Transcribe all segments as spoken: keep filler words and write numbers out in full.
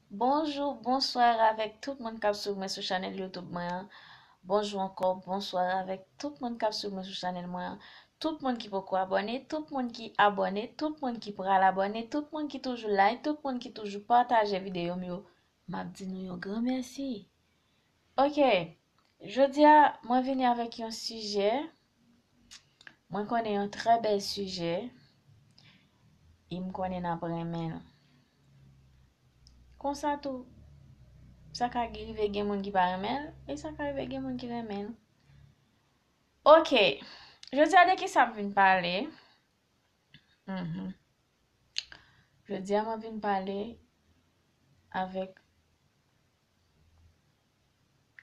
Bonjou, bonswa avèk tout moun k ap swiv mwen sou chanèl YouTube mwen an. Bonjou ankò, bonswa avèk tout moun k ap swiv mwen sou chanèl mwen an. Tout moun ki poko abòne, tout moun ki abòne, tout moun ki pral abòne, tout moun ki toujou like, tout moun ki toujou pataje videyo m yo. M ap di nou yon gran mèsi. Ok, jodi a, mwen vini avèk yon sijè. Mwen konnen yon trè bèl sijè. E m konnen n ap renmen l. Konsa tou, sa ka rive gen moun ki pa renmen l, e sa ka rive gen moun ki renmen l. Ok, jodi a de ki sa m vin pale? Mhm. Jodi a mwen vin pale avèk,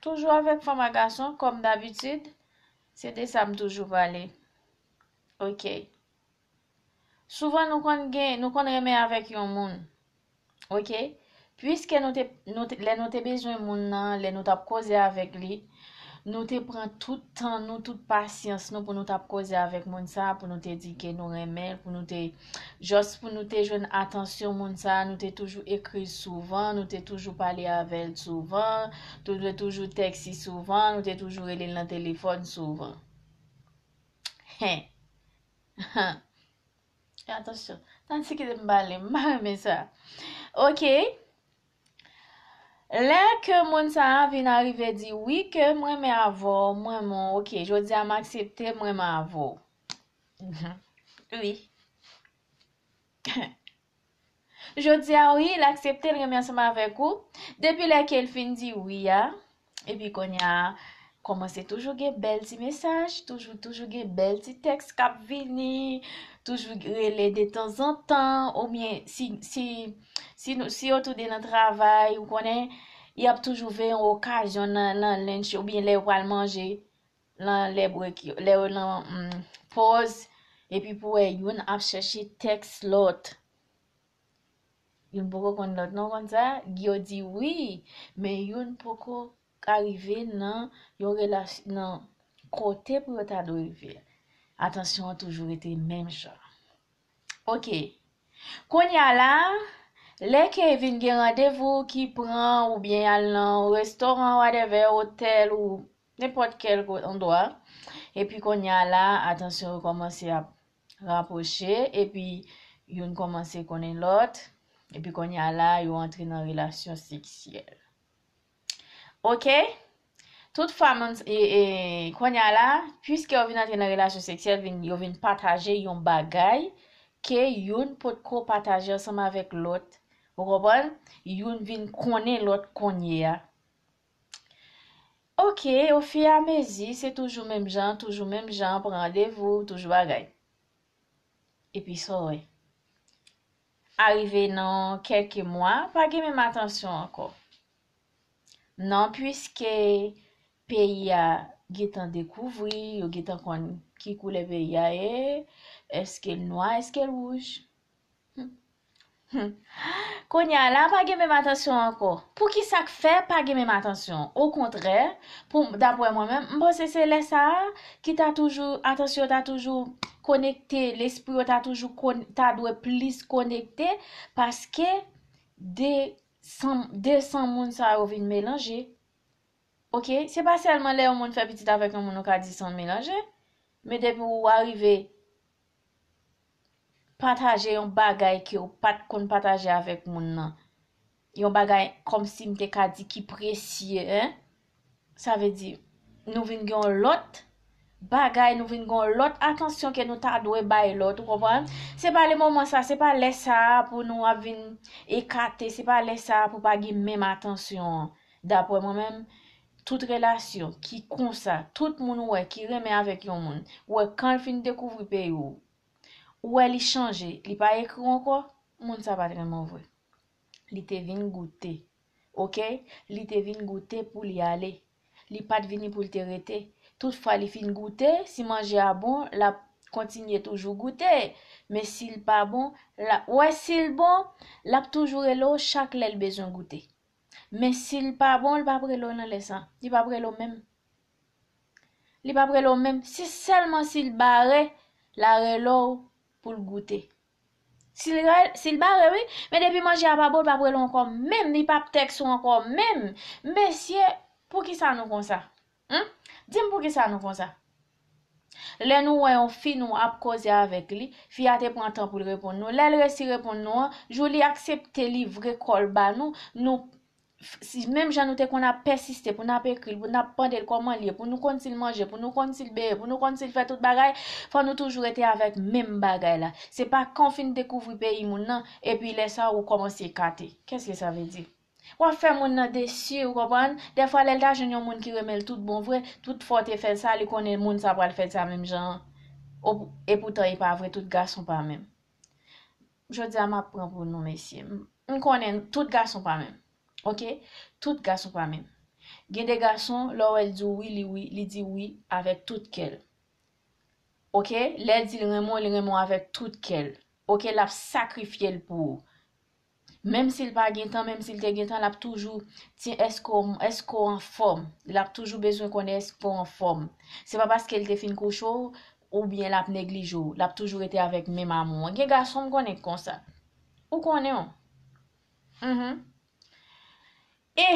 toujou avèk fanm ak gason, kòm dabitid, se de sa m toujou pale. Ok. Souvan nou konn gen, nou konn renmen avèk yon moun. Ok? Piske nou te, nou te, lè nou te bezwen moun nan, lè nou t ap koze avèk li, nou te pran tout tan nou, tout pasyans nou pou nou t ap koze avèk moun sa, pou nou te di ke nou renmen l, pou nou te, jis pou nou te jwenn atansyon moun sa, nou te toujou ekri l souvan, nou te toujou pale avè l souvan, nou te toujou tèks li souvan, nou te toujou rele l nan telefòn souvan. Hen. Atansyon. Tann si kite m pale. M pa renmen sa. Ok. Lè ke moun sa a vin arive di, "Wi, ke m renmen avè w, m renmen w, ok, jodi a m aksepte, m renmen avè w." Mhm. Wi. Jodi a, wi, l aksepte, l renmen ansanm avèk ou. Depi lè ke l fin di wi a, epi kounye a, kòmanse toujou gen bèl ti mesaj, toujou, toujou gen bèl ti tèks k ap vini, toujou rele detanzantan, oubyen si, si, si, nou, si yo toude nan travay, ou konnen, y ap toujou veye yon okazyon nan, nan lunch, oubyen lè yo pral manje, nan lè break yo, lè yo nan, mm, pòz, epi pou wè youn ap chèche tèks lòt. Youn poko konn lòt non, konn sa, yo di wi, men youn poko ka rive nan yon relasyon, nan kote pou yo ta dwe rive. Atansyon an toujou rete menm jan. Ok. Kounye a la, lè ke vin gen randevou ki pran oubyen al nan restoran, whatever, otèl ou nenpòt kèl ko-, andwa, epi kounye a la, atansyon yo kòmanse ap rapwoche, epi youn kòmanse konnen lòt, epi kounye a la, yo antre nan relasyon seksyèl. Ok? Toutfwa, moun, e, e, kounye a la, piske yo vin antre nan relasyon seksyèl, vin, yo vin pataje yon bagay ke youn potko pataje ansanm avèk lòt. Ou konprann? Youn vin konnen lòt kounye a. Ok, ofiramezi, se toujou menm jan, toujou menm jan, pran randevou, toujou bagay. Epi sa w wè. Arive nan kèlke mwa, pa gen menm atansyon ankò. Non, piske peyi a gentan dekouvri, yo gentan konn ki koulè peyi a ye, èske l nwa, èske l wouj. Hmm. Hmm. Kounye a la, pa gen menm atansyon ankò. Poukisa k fè pa gen menm atansyon? Okontrè, pou, daprè mwen menm, m panse se lè sa a ki ta toujou, atansyon ta toujou konekte, lespri yo ta toujou kon-, ta dwe plis konekte, paske de san, de san moun sa yo vin melanje. Ok? Se pa sèlman lè yon moun fè pitit avèk yon moun ou ka di san melanje, men depi ou arive pataje yon bagay ke ou pa t konn pataje avèk moun nan, yon bagay kòmsi m te ka di ki presye, en, sa vle di, nou vin gen yon lòt bagay, nou vin gen yon lòt atansyon ke nou ta dwe bay lòt, ou konprann? Se pa le moman sa, se pa lè sa a pou nou ap vin ekate, se pa lè sa a pou pa gen menm atansyon an. Daprè mwen menm, tout relasyon ki konsa, tout moun ou wè ki renmen avèk yon moun, ou wè kan l fin dekouvri peyi w, ou wè li chanje, li pa ekri w ankò, moun sa pa t renmen w vre. Li te vin goute. Ok? Li te vin goute pou li ale. Li pa t vini pou l te rete. Toutfwa li fin goute, si manje a bon, l ap kontinye toujou goute. Men si l pa bon, l ap, wè si l bon, l ap toujou rele w chak lè l bezwen goute. Men si l pa bon, l p ap rele w nan lè sa. Li p ap rele w menm. Li p ap rele w menm. Si sèlman si l bare, l a rele w pou l goute. Si l rèl, si l bare, wi, men depi manje a pa bon, l p ap rele w ankò menm, li p ap tèks ou ankò menm. Mesye, poukisa nou konsa? Hmm? Di m poukisa nou konsa? Lè nou wè yon fi, nou ap koze avèk li, fi a te pran tan pou l reponn nou. Lè l resi reponn nou an, jou li aksepte livre kò l ba nou, nou si, menm jan nou te konn ap pèsiste pou n ap ekri l, pou n ap mande l kòman l ye, pou nou konn si l manje, pou nou konn si l beye, pou nou konn si l fè tout bagay, fò nou toujou rete avèk menm bagay la. Se pa kan w fin dekouvri peyi moun nan, epi lè sa a ou kòmanse ekate. Qu'est-ce que ça veut dire? W ap fè moun nan desi, ou konprann? Dèfwa lè l ta jwenn yon moun ki renmen l tout bon vre, tout fò w te fè l sa, li konnen moun sa pral fè l sa menm jan an. Epoutan e pa vre, tout gason pa menm. Jodi a m ap pran pou nou, mesye. M konnen tout gason pa menm. Oke? Tout gason pa menm. Gen de gason, lè w wè l di w wi, li wi, li di wi avèk tout kè l. Oke? Lè l di l renmen w, li renmen w avèk tout kè l. Oke? L ap sakrifye l pou ou. Menm si l pa gen tan, menm si l te gen tan, l ap toujou, ti, èske w, èske w anfòm? L ap toujou bezwen konnen èske w anfòm. Se pa paske l te fin kouche w, oubyen l ap neglije w. L ap toujou rete avèk menm amou an. Gen gason m konnen k konsa. Ou konnen w. Mhm. E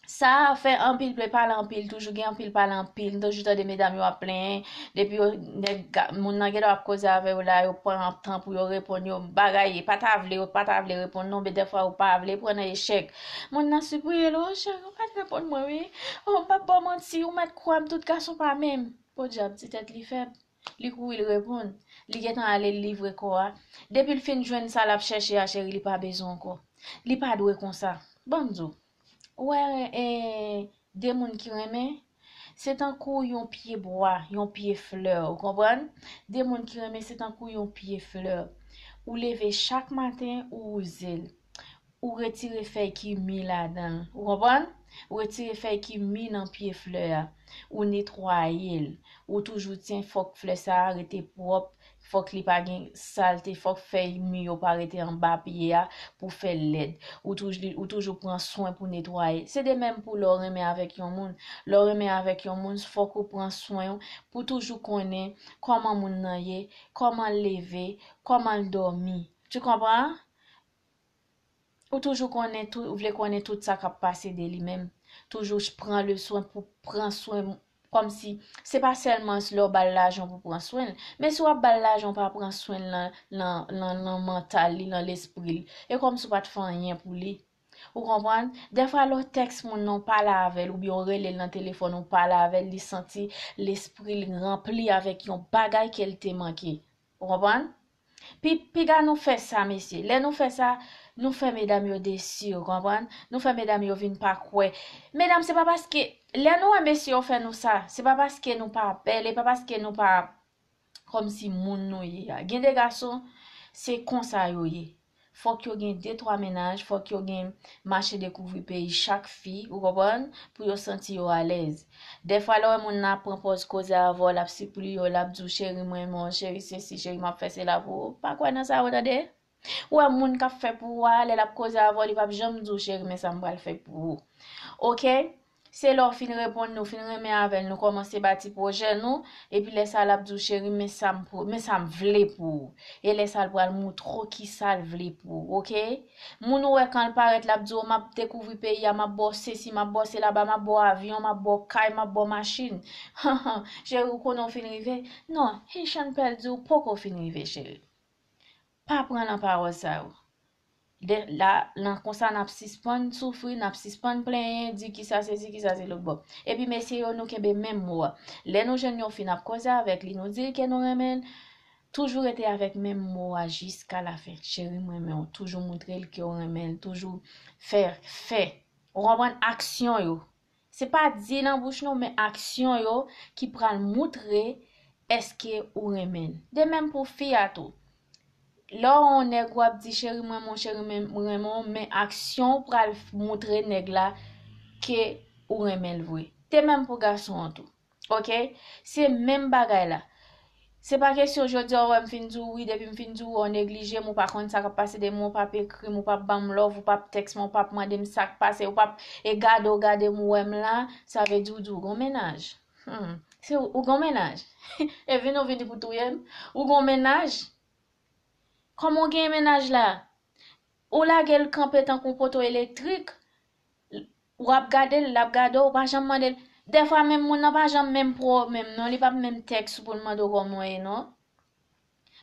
sa fè anpil pale anpil, toujou gen anpil pale anpil. M toujou tande medam yo ap plenyen. Depi yo, nèg, moun nan genlè ap koze avè yo la, yo pran tan pou yo reponn yo. Bagay, yo pa ta vle, yo pa ta vle reponn non, men dèfwa yo pa vle pran nan echèk. Moun nan sipriye l, o cheri, ou pa t reponn mwen, wi. O, m p ap ba w manti, ou mèt kwè m, tout gason pa menm. Podyab, ti tèt li fèb. Li kouri, l reponn. Li gentan ale, l livre kò a. Depi l fin jwenn sa l ap chèche a, cheri, li pa bezwen ankò. Li pa dwe konsa. Ban m di w. Ou wè, e, de moun ki renmen, se tankou yon pye bwa, yon pye flè, ou konprann? De moun ki renmen, se tankou yon pye flè. Ou leve chak maten, ou wouze l. Ou retire fèy ki mi ladan l. Ou konprann? Ou retire fèy ki mi nan pye flè a. Ou netwaye l. Ou toujou tyen, fòk flè sa a rete pwòp. Fòk li pa gen salte. Fòk fèy mi yo pa rete anba pye a pou fè l lèd. Ou toujou, ou toujou pran swen pou netwaye. Se de menm pou lè w renmen avèk yon moun. Lè w renmen avèk yon moun, fòk ou pran swen w pou toujou konnen kòman moun nan ye, kòman l leve, kòman l dòmi. Tu comprends? Ou toujou konnen tout, ou vle konnen tout sa k ap pase de li menm. Toujou ch-, pran le swen pou pran swen, kòmsi se pa sèlman lè w ba l lajan pou pran swen l, men si w ap ba l lajan, w pa pran swen l nan, nan, nan, nan mantal li, nan lespri l, e kòmsi w pa t fè anyen pou li. Ou konprann? Dèfwa lè w tèks moun nan, w pale avè l, oubyen w rele l nan telefòn, ou pale avè l, li santi lespri l ranpli avèk yon bagay ke l te manke. Ou konprann? Pi, piga nou fè sa, mesye. Lè nou fè sa, nou fè medam yo desi, ou konprann? Nou fè medam yo vin pa kwè. Medam, se pa paske, lè nou wè mesye yo fè nou sa, se pa paske nou pa bèl, e pa paske nou pa kòmsi moun nou ye a. Gen de gason, se konsa yo ye. Fòk yo gen de, twa mennaj, fòk yo gen mache dekouvri peyi chak fi, ou konprann, pou yo santi yo alèz. Dèfwa, lè w wè moun nan ap pran pòz koze avè w, l ap sipliye w, l ap di w, cheri, m renmen w, cheri, sesi, cheri, m ap fè sela pou ou. Pa kwè nan sa yo, tande. Ou wè moun k ap fè pou ou a, lè l ap koze avè w, li p ap janm di w, cheri, men sa m pral fè pou ou. Oke? Se lè w fin reponn, nou fin renmen avè l, nou kòmanse bati pwojè nou, epi lè sa l ap di w, cheri, men sa m pou, men sa m vle pou ou. E lè sa l pral moutre w kisa l vle pou ou, oke? Moun ou wè kan l parèt, l ap di w, m ap dekouvri peyi a, m ap ba w sesi, m ap ba w sela, m ap ba w avyon, m ap ba w kay, m ap ba w machin. Cheri, ou konnen w fin rive? Non, Haitian Pearl di w poko fin rive, cheri. Pa pran nan pawòl sa yo. De, la, nan konsa n ap sispann soufri, n ap sispann plenyen, di kisa sesi, kisa se lòt bò. Epi mesye yo, nou kenbe menm mo a. Lè nou jwenn yon fi, n ap koze avèk li, nou di l ke nou renmen l, toujou rete avèk menm mo a jiska lafen. Cheri, m renmen w. Toujou moutre l ke w renmen l. Toujou fè, fè. Ou konprann? Aksyon yo. Se pa di nan bouch nou, men aksyon yo ki pral moutre èske ou renmen l. De menm pou fi a tou. Lè w wè yon nèg w ap di, cheri, m renmen w, cheri, m renmen w, men aksyon w pral moutre nèg la ke ou renmen l vre. De menm pou gason an tou. Oke? Se menm bagay la. Se pa kesyon jodi a w wè m fin di w wi, depi m fin di w wi, w neglije m, ou pa konn sa k ap pase de mwen, ou p ap ekri m, ou p ap ban m love, ou p ap tèks mwen, ou p ap mande m sa k pase, ou p ap e gade w gade m ou wè m la, sa vle di w di w gon mennaj. Hmm. Se ou, ou gon mennaj. E vini w vini pou touye m. Ou gon mennaj. Kòman w gen mennaj la? Ou lage l kanpe tankou yon poto elektrik. W ap gade l, l ap gade w, ou pa janm mande l. Dèfwa menm moun nan pa janm menm pre w menm non, li p ap menm tèks ou pou l mande w kòman w ye non.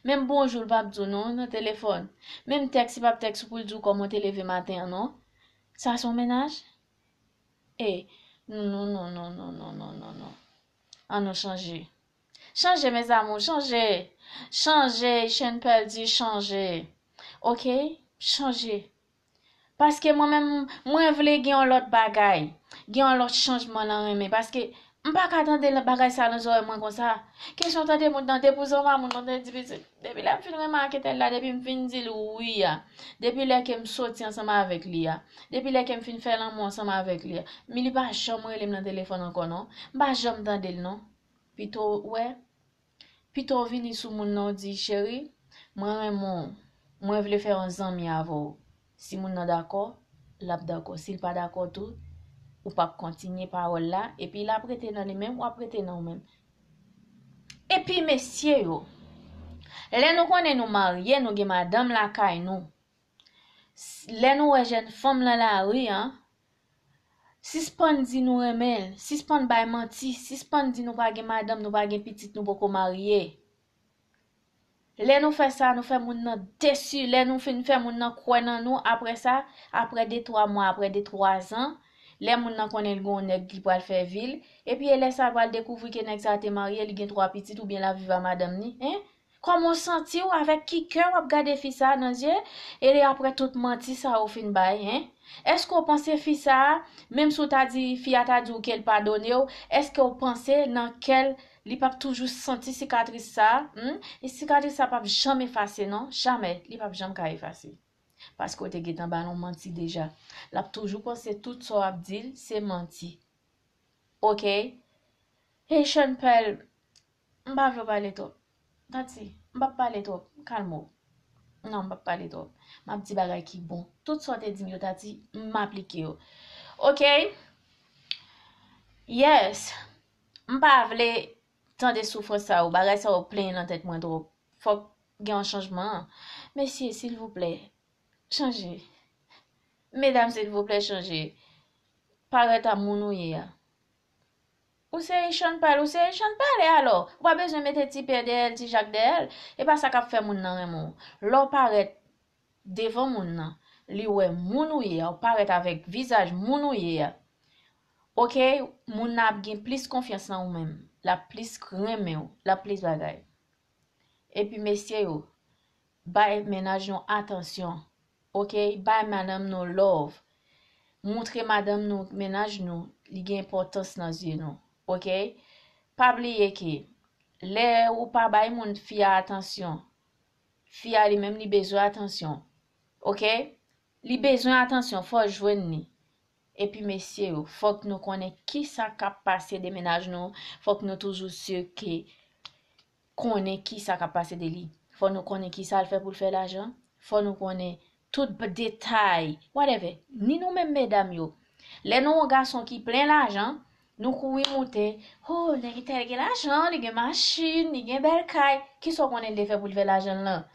Menm bonjou l p ap di w non nan telefòn. Menm tèks li p ap tèks ou pou l di w kòman w te leve maten an non. Sa se yon mennaj? E, non, non, non, non. An nou chanje. Chanje, mes amours, chanje. Chanje, Sean Paul di chanje. Oke? Chanje. Paske mwen menm, mwen vle gen yon lòt bagay. Gen yon lòt chanjman nan renmen. Paske m pa ka tande bagay sa nan zòrèy mwen konsa. Kesyon tande moun nan, depi zanma moun nan te di pitit. Depi lè m fin remake tèl la, depi m fin di l wi a. Depi lè ke m soti ansanm avèk li a. Depi lè ke m fin fè lanmou ansanm avèk li a. Men li pa janm rele m nan telefòn ankò non. M pa janm tande l non. Pito, w wè, pito w vini sou moun nan w di, cheri, mwen renmen w, mwen vle fè yon zanmi avè w. Si moun nan dakò, l ap dakò. Si l pa dakò tou, ou p ap kontinye pawòl la, epi l ap rete nan li menm, w ap rete nan ou menm. Epi mesye yo, lè nou konnen nou marye, nou gen madanm lakay nou, lè nou wè jèn fanm nan lari an, sispann di nou renmen l, sispann bay manti, sispann di nou pa gen madanm, nou pa gen pitit, nou poko marye. Lè nou fè sa, nou fè moun nan desi. Lè nou fin fè moun nan kwè nan nou, apre sa, apre de twa mwa, apre de twa zan, lè moun nan konnen l gen yon nèg ki pral fè vi l, epi e lè sa l pral dekouvri ke nèg sa te marye, li gen twa pitit oubyen l ap viv a madanm ni, en? Kòman w santi w, avèk ki kè w ap gade fi sa nan zye, e apre tout manti sa ou fin bay, en? Èske w panse fi sa, menm si w ta di, fi a ta di w ke l padone w, èske w panse nan kè l, li p ap toujou santi sikatris sa, hmm? E sikatris sa p ap janm efase non, jamè, li p ap janm ka efase. Paske w te gentan ba l yon manti deja. L ap toujou panse tout sa w ap di l, se manti. Oke? Hey, Sean Paul, m pa vle w pale twòp. Tati, m p ap pale twòp. Kalme w. Non, m p ap pale twòp. M ap di bagay ki bon. Tout sa w te di m yo, Tati, m aplike yo. Oke? Yes. M pa vle tande soufrans sa yo. Bagay sa yo plenyen nan tèt mwen twòp. Fòk gen yon chanjman. Mesye, silvouplè, chanje. Medam, silvouplè, chanje. Parèt a moun ou ye a. Ou se Sean Paul, ou se Sean Paul alò. Ou pa bezwen mete ti Pyè dèyè l, ti Jak dèyè l. E pa sa k ap fè moun nan renmen w. Lè w parèt devan moun nan, li wè moun ou ye a, ou parèt avèk vizaj moun ou ye a. Oke, moun nan ap gen plis konfyans nan ou menm. L ap plis renmen w, l ap plis bagay. Epi mesye yo, bay mennaj nou atansyon. Oke? Bay madanm nou love. Montre madanm nou, mennaj nou, li gen enpòtans nan zye nou. Oke? Pa bliye ke lè ou pa bay moun fi a atansyon, fi a li menm li bezwen atansyon. Oke? Li bezwen atansyon, fò w jwenn li. Epi mesye yo, fòk nou konnen kisa k ap pase de mennaj nou, fòk nou toujou si ke konnen kisa k ap pase de li. Fò nou konnen kisa l fè pou l fè lajan, fò nou konnen tout b-, detay, whatever. Ni nou menm medam yo. Lè nou wè yon gason ki plen lajan, nou kouri moute, oh, nèg entèl gen lajan, li gen machin, li gen bèl kay. Kisa w konnen l te fè pou l fè lajan l lan?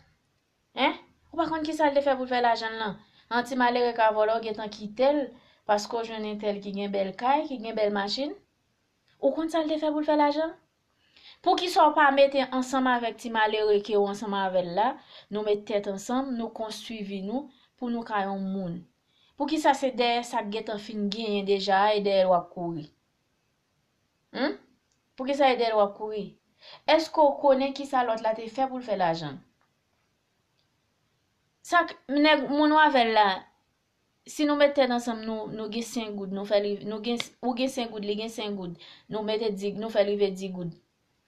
Hein? Ou pa konn kisa l te fè pou l fè lajan l lan? Yon ti malere ka vòlè w gentan kite l paske w jwenn entèl ki gen bèl kay, ki gen bèl machin? Ou konn sa l te fè pou l fè lajan l? Poukisa w pa mete ansanm avèk ti malere ke w ansanm avè l la, nou met tèt ansanm, nou konstwi vi nou, pou nou ka yon moun? Poukisa se dèyè sa k gentan fin genyen deja a e dèyè l w ap kouri? Hmm? Poukisa e dèyè l w ap kouri? Èske w konnen kisa lòt la te fè pou l fè lajan l? Sa k, nèg, moun w avè l la, si nou met tèt ansanm, nou, nou gen senk goud, nou fè li, nou gen, ou gen senk goud, li gen senk goud, nou mete di, nou fè l rive di goud.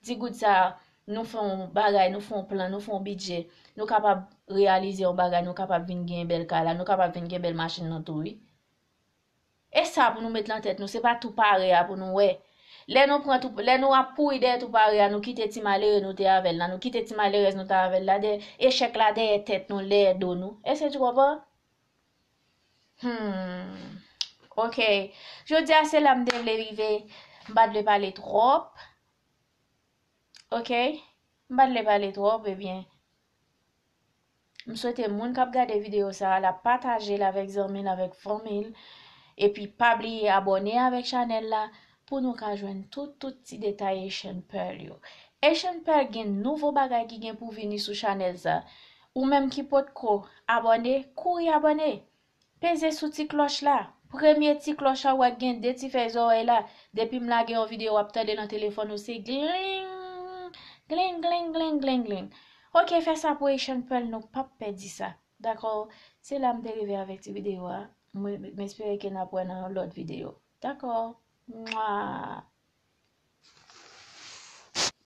Di goud sa, nou fè yon bagay, nou fè yon plan, nou fè yon bidjè, nou kapab reyalize yon bagay, nou kapab vin gen bèl kay la, nou kapab vin gen bèl machin nan tou, wi. E sa pou nou met nan tèt nou, se pa tou pare a pou nou wè. Lè nou pran tou, lè nou ap kouri dèyè tou pare a, nou kite ti malere nou te avè l la, nou kite ti malerèz nou te avè l la, dèyè echèk la dèyè tèt nou, dèyè do nou. Èske tu konprann? Hmm. Oke. Jodi a se la m te vle rive. M pa t vle pale twòp. Oke? M pa t vle pale twòp, ebyen. M swete moun k ap gade videyo sa a la pataje l avèk zanmi l, avèk fanmi l. Epi pa bliye abòne avèk chanèl la pou nou ka jwenn tout, tout ti detay Asian Pearl yo. Asian Pearl gen nouvo bagay ki gen pou vini sou chanèl sa. Ou menm ki potko abòne, kouri abòne. Peze sou ti klòch la. Premye ti klòch la, w wè gen de ti fèy zòrèy la. Depi m lage yon videyo, w ap tande nan telefòn ou, se gling, gling, gling, gling, gling, gling. Ok, fè sa pou Asian Pearl, nou p ap pèdi sa. Dakò? Se la m te rive avèk ti videyo a. Mwen, m espere ke n ap wè nan yon lòt videyo. Dakò? Mwa!